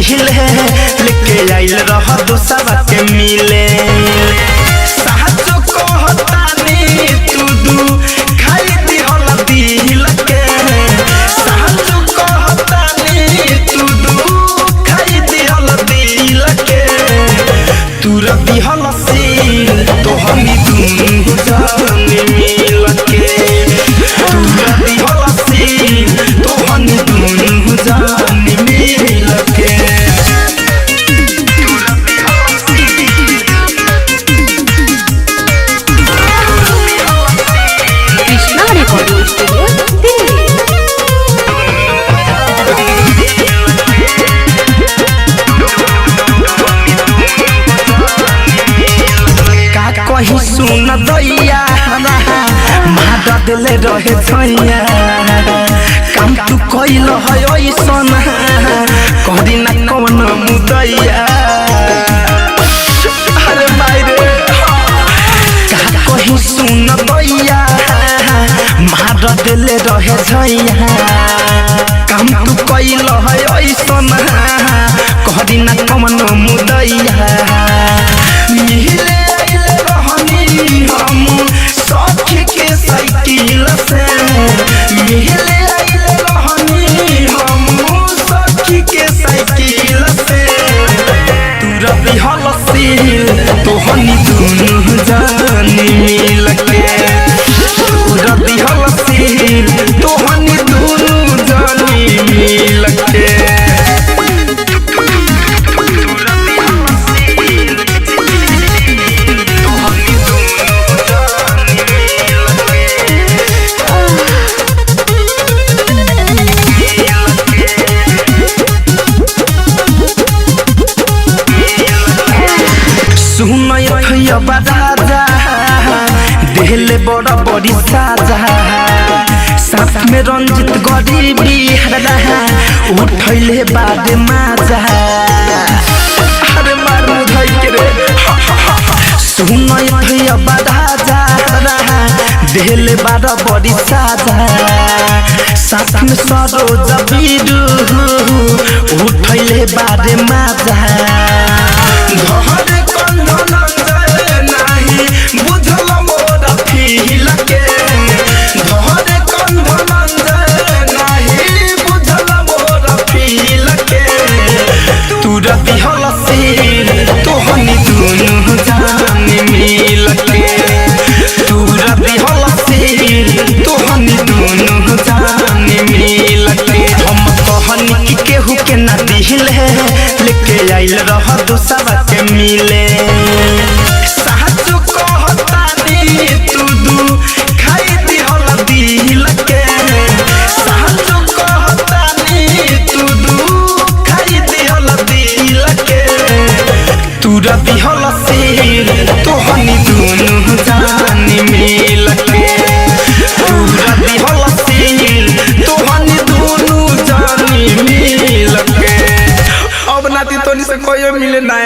दिहिले, लेके आइल रह दोसरा के मिले। साचो कहतानी तू दू खाई दिहल दिल के। साचो कहतानी तू दू खाई दिहल दिल के। तू रदिहल सील तोहनी दुनू जानी मिल के। तू रदिहल सील तोहनी दुनू जानी मिल के। Krishna recording studio Delhi. का कही सुन दैया, मार दिले रहे छैया। काम तू कैल है ऐसन, कहदी ना कौन मुदैया। अरे माई रे, का कही सुन दैया, मार दिले रहे छैया। काम तू कैल है ऐसन, कहदी ना कौन मुदैया। मिले आइल रहनी हम सखी के साइकिल से। मिले आइल रहनी हम सखी के साइकिल से। तू रदिहल सील तोहनी दुनू जानी मिल के। तू रदिहल सील तोहनी दुनू जानी मिल के। सुनय राजा, देहले बड़ बड़ी साजा। साथ में रंजित गरीबी उठैले बाद माजा। अरे मार मुधई के रे। सुनय राजा, देहले बड़ बड़ी साजा। साथ में सरोज बीरू उठैले बाद माजा। घरे कंधन नाही बुझल मोर फील के। घरे कंधन नाही बुझल मोर फील के। तू रदिहल सील तोहनी दुनू जानी मिल के। तू रदिहल सील तोहनी दुनू जानी मिल के। हम कहनी कि केहू के ना दिहिले, लेके आइल रह दोसरा के मिले। साचो कहतानी तू दू खाई दिहल दिल के। साचो कहतानी तू दू खाई दिहल दिल के। तू रदिहल सील तोहनी दुनू जानी मिल के। तू रदिहल सील तोहनी दुनू जानी मिल के। अब नाती तोनी से कोई मिले ना।